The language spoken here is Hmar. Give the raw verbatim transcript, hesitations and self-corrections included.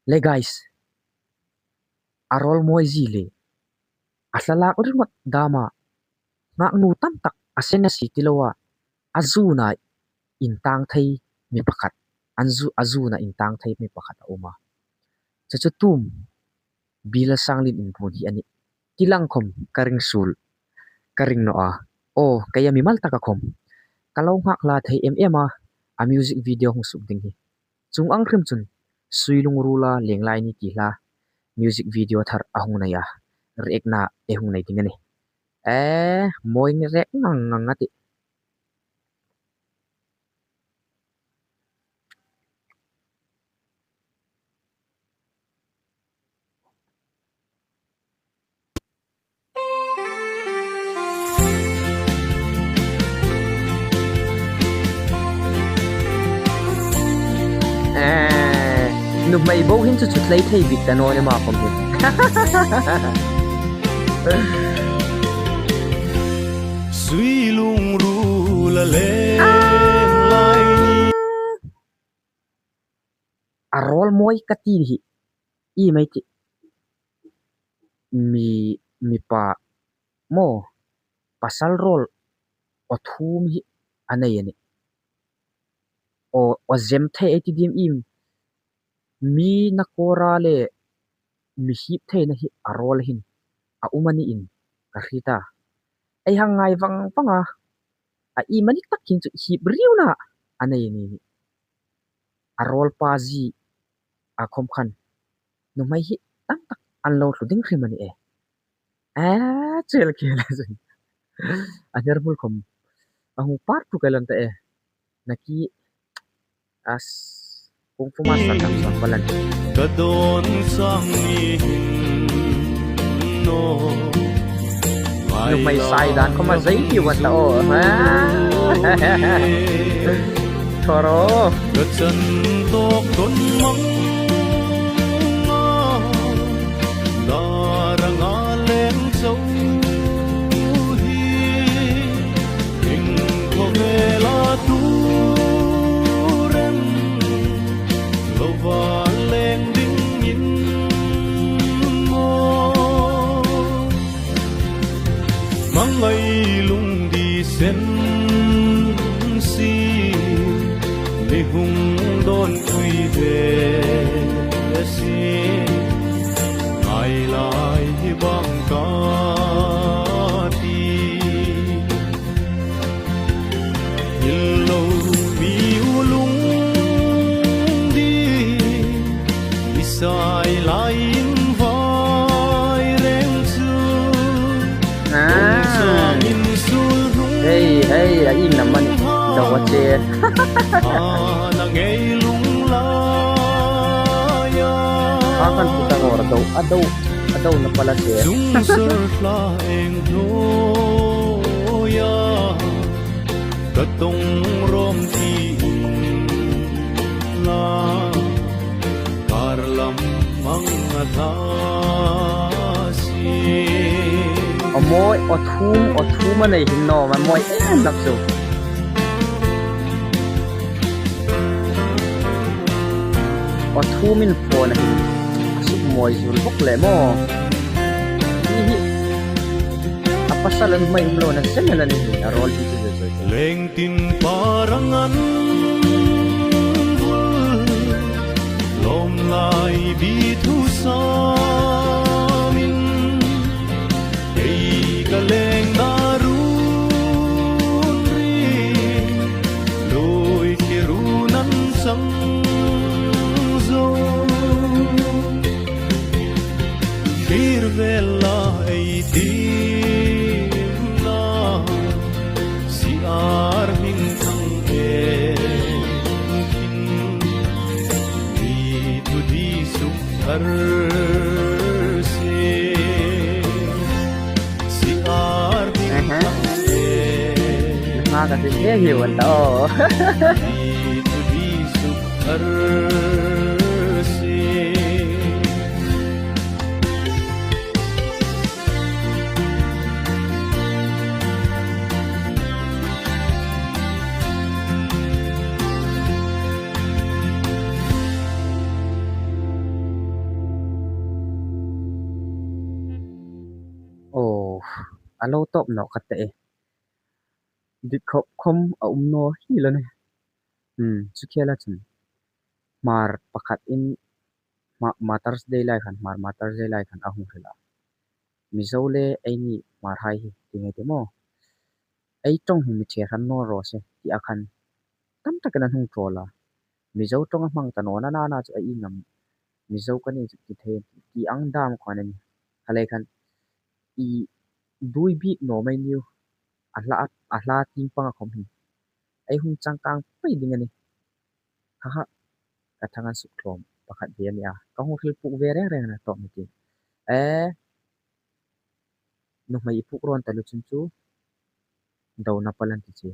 Le guys, a rawl mawi zie le a thlalak ringawt dama nghaknu tam tak a sen a si ti loa, a zuna intang thei mi pakhat, an zu, a zuna intang thei mi pakhat a um a. Chu chu tum Bilalsanglien inpuon hi a nih. Ti lang khom ka ring suol, ka ring naw a. Aw, keia mimal taka khom ka lo nghak hla thei em em a, a music video hung suk ding hi. Chuong ang hrim chun Sui Lungruola Lenglai Ni ti hla music video thar a hung nei a, react-na ei hung nei ding a nih. E, mawi nge, react ngang ngang a tih. E, nuhmei bo hin chu chu tlei thei bik ta naw ni ma khom hi. Sui Lungruola Lenglai Ni. A rawl mawi ka ti hi, i mei ti. Mi, mipa maw, pasal rawl aw thum hi a nei a nih. Aw, aw zem thei ei ti diem im. Mi nakawra le mi hip theina hi a rawl hin a um a niin ka hriet a. Ei hang ngai vang vang a, a iemani tak hin chu hip riuna a nei a ni. A rawl pa zie a khom khan nuhmei hi tam tak an lo tlu ding hrim a ni e. A, chel ke la zin. A ner mul khom a hung par tu ka lan ta e. Naki as Kung Fu Master tam sam palan. Ka dawn sang ni hin naw. Nuhmei sai dan khom a zai ti vat ta aw. Ha? Thoro. Ka chan tawk dawn mang a, dar anga leng chau hi, ieng khawvela tu rem lo va leng dingin maw. Hmangai lungdi sen si, mi hung dawnpui ve si, ngai lai hi bang ka ti. Hil lo mi u lungdi, i sai lai in vai reng chu. Ah. Kong sangin sul hnung. Hei, hei, a ieng nam a ni. Do a che. A na ngei lung lai a. A kan pu ta ngor do, a do, a do na pala che. Zung sur hla eng hnuoia. Ka tawng rawm ti la, kar lam mang a ta si. A mawi, aw thum, aw thum a nei hin naw, a mawi em nak chu. Aw thumin phone a hin a suk mawi zuol bawk le maw. Hi hi. A pasal an hmai um lo na sem el a ni hi, a rawl hi chu zoi zoi. Lengtin par ang an vul, lawm lai bi thu samin, ei ka leng darun ri, lui ki run an sang zo. Thlir vela ei tin la, si ar hming thang e khin, mi tu di suk thar si, si ar hming thang e. Aha. Nga ka ti he hi wan ta aw. Mi tu di suk thar si. A lo tawp nawk ka ta e. Dik khawp khawm a um naw hi lo ni. Hmm, chu khela chun. Hmar pakhat in ma-, Mother's Day lai khan, Hmar Mother's Day lai khan a hung hril a. Mizo le eini Hmar hai hi, ti nge ti maw. Ei ṭawng hi mi ṭhe hran naw raw se, ti a khan. Tam takin an hung ṭawl a. Mizo ṭawng a hmang ta naw na na na chu a i ngam. Mizo ka ni chu ti thei, ti ang dam khan a ni. Kha lei khan i dui bik naw mai niu. A hla, a hla ting pang a khawm hi. Ei hung changkang pei ding a ni. Ha ha. Ka thang an suk tlawm pakhat ve a ni a. Ka hung hril puk ve reng reng na tawp ni ti. Eh, nuhmei i puk rawn ta lu chun chu. Do na palan ti che.